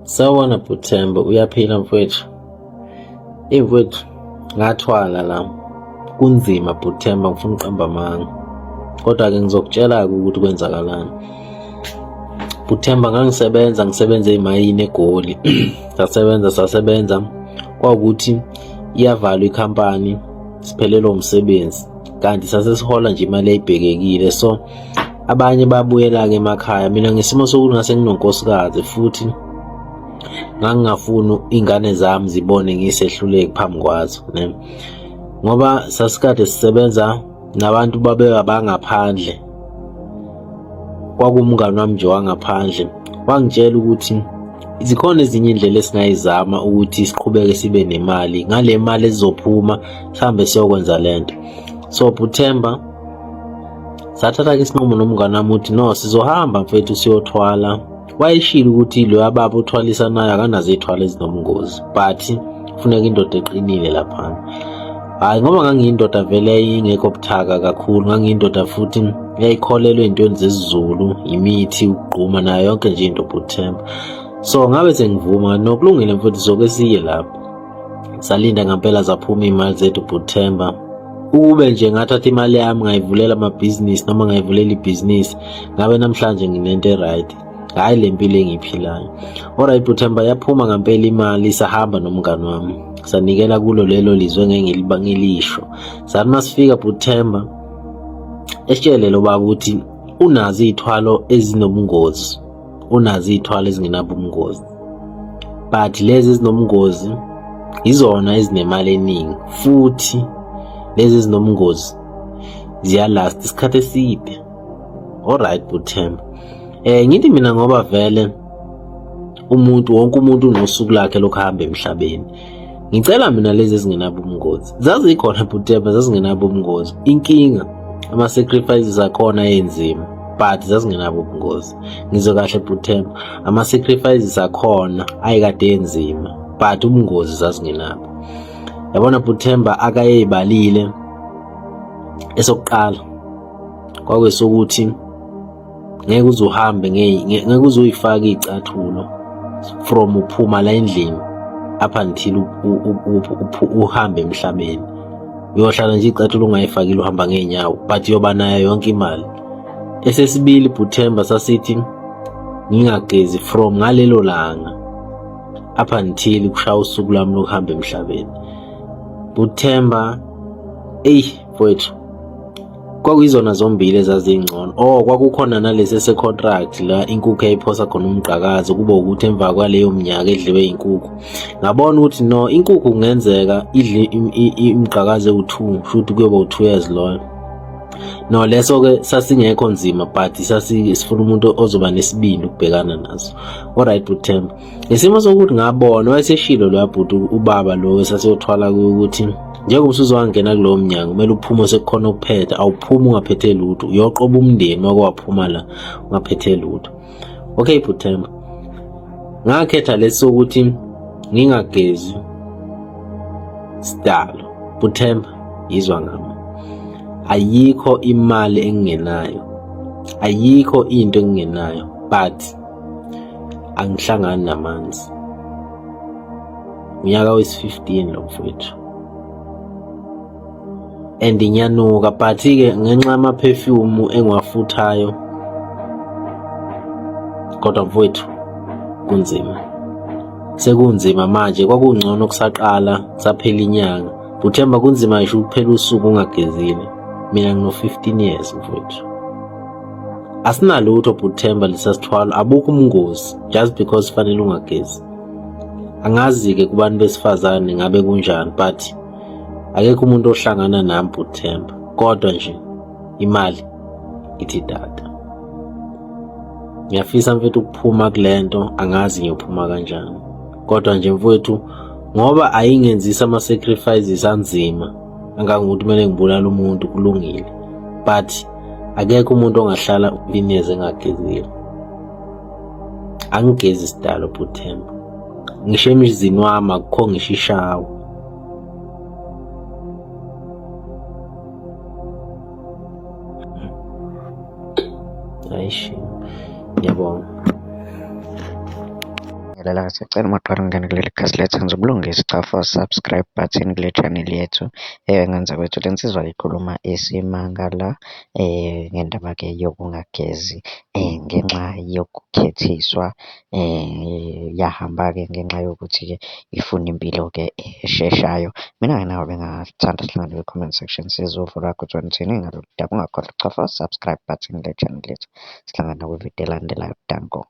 Sawubona bhuti Themba, uyaphila mfwethu? Eyi mfwethu, ngathwala la. Kunzima bhuti Themba, ngifuna uqamba amanga. Kodwa-ke ngizokutshela-ke ukuthi kwenzakalani. Bhuti Themba, ngangisebenza ngisebenza emayini eGoli. Sasebenza sasebenza kwawukuthi iyavalwa ikhampani siphelelwa umsebenzi kanti sasesihola nje imali eyibhekekile so abanye babuyela-ke emakhaya mina ngesimo sokuthi ngase nginonkosikazi futhi ngangingafuni iy'ngane zami zibone ngisehluleki phambi kwazo ne ngoba sasikade sisebenza nabantu babe abangaphandle kwakumngani wami nje wangaphandle wangitshela ukuthi zikhona ezinye indlela esingayizama ukuthi siqhubeke sibe nemali ngale mali ezizophuma sihambe siyokwenza lento so Buthemba sathatha ke isinqumo nomngane wami ukuthi no sizohamba mfethu siyothwala wayeshilo ukuthi loya baba othwalisa nayo akanazo iy'thwalo ezinobungozi but kufuneka indoda eqinile laphana hhayi ngoba ngangiyindoda vele ingekho buthaka kakhulu ngangiyindoda futhi yayikholelwa ey'ntweni zesiZulu imithi ukugquma nayo yonke nje into bhuthemba so ngabe sengivuma nokulungile mfethu soke siye lapho salinda ngampela zaphuma iy'mali zethu bhuthemba ukube nje ngathatha imali yami ngayivulela amabhizinisi noma ngayivulela ibhizinisi ngabe namhlanje nginento e-right hhayi le mpilo engiyiphilayo alright bhuthemba yaphuma ngampela imali sahamba nomngani wami sanikela kulo lelo lizwe engeke ngilisho sathi masifika bhuthemba esitshele lo baba ukuthi unazo iy'thwalo ezinobungozi unazo iy'thwalo ezingenabo ubungozi but lezi ezinobungozi izona ezinemali eningi futhi lezi ezinobungozi ziyalast isikhathi eside alright buthemba eh ngithi mina ngoba vele umuntu wonke umuntu unosuku lakhe lokuhamba emhlabeni ngicela mina lezi ezingenabo ubungozi zazikhona bhutemba zazingenabo ubungozi inkinga ama-sacrifices akhona ayenzima but zazingenabo ubungozi ngizwe kahle bhutemba ama-sacrifices akhona ayekade enzima but ubungozi zazingenabo yabona bhutemba akayeyibalile esokuqala kwakwesokuthi ngeke uze uhambe ngeke uze uyifake iy'cathulo from uphuma la endlini up until uhambe emhlabeni uyohlala nje icathulo ungayifakile uhamba ngey'nyawo but uyoba nayo yonke imali esesibili bhuthemba sasithi ngingagezi from ngalelo langa up until kushaya usuku lwami lokuhamba emhlabeni buthemba eyi mfowethu kwakuyizona zombili ezazingcono oh kwakukhona nalesi ese-contract la inkukhu yayiphosa khona umgqakazo kube ukuthi emva kwaleyo minyaka edliwe inkukhu ngabona ukuthi no inkukhu kungenzeka idle imigqakazo ewu-two shuthi kuyoba u-two years loyo no leso-ke sasingekho nzima but sasifuna umuntu ozoba nesibindi ukubhekana naso alright buthemba Ngesimo sokuthi ngabona wayeseshilo loya bhuti ubaba lo esasiyothwala kuye ukuthi njengoba usuzowangena kulowo mnyango kumele uphume sekukhona ukuphetha awuphumi ungaphethe lutho uyoqoba umndeni wake waphuma la ungaphethe lutho okay bhuthemba ngakhetha lesi sokuthi ngingagezi sidalo bhuthemba yizwa ngami ayikho imali engingenayo ayikho into engingenayo but angihlangani namanzi unyaka wesi-15 lo mfowethu and ngiyanuka but-ke ngenxa yama-perfume engiwafuthayo kodwa mfowethu kunzima sekunzima manje kwakungcono kusaqala kusaphela inyanga buthemba kunzima ngisho ukuphela usuku ungagezile mina ngino-15 years mfowethu Asinalutho bhuti Themba lesasithwalo abukho ubungozi just because fanele ungagezi. Angazi-ke kubantu besifazane ngabe kunjani but akekho umuntu ohlangana nami bhuti Themba kodwa nje imali ithi dada. Ngiyafisa mfethu ukuphuma kulento angazi ngiyophuma kanjani kodwa nje mfowethu ngoba ayingenzisa ama-sacrifices anzima angangokuthi kumele ngibulale umuntu kulungile but akekho umuntu ongahlala inezi engagezile angigezi sidalo bhuthemba ngisho emizini wami akukho ngisho ishawa ayishi ngiyabonga. Ngiyabingelela, siyacela uma uqala ukungena kuleli khasi lethu enza ubulungiswa cofa u-subscribe button kule channel yethu. Ngenza kwethu le nsizwa-ke ikhuluma isimanga la ngendaba-ke yokungagezi ngenxa yokukhethiswa yahamba-ke ngenxa yokuthi-ke ifuna impilo-ke esheshayo. Mina-ke nawe bengingathanda sihlangane kwi-comment section sizwe uvo lwakho ukuthi wena uthini ngalolu daba. Ungakhohlwa ukuchofa u-subscribe button kule channel yethu. Sihlangane kwividiyo elandelayo, danko.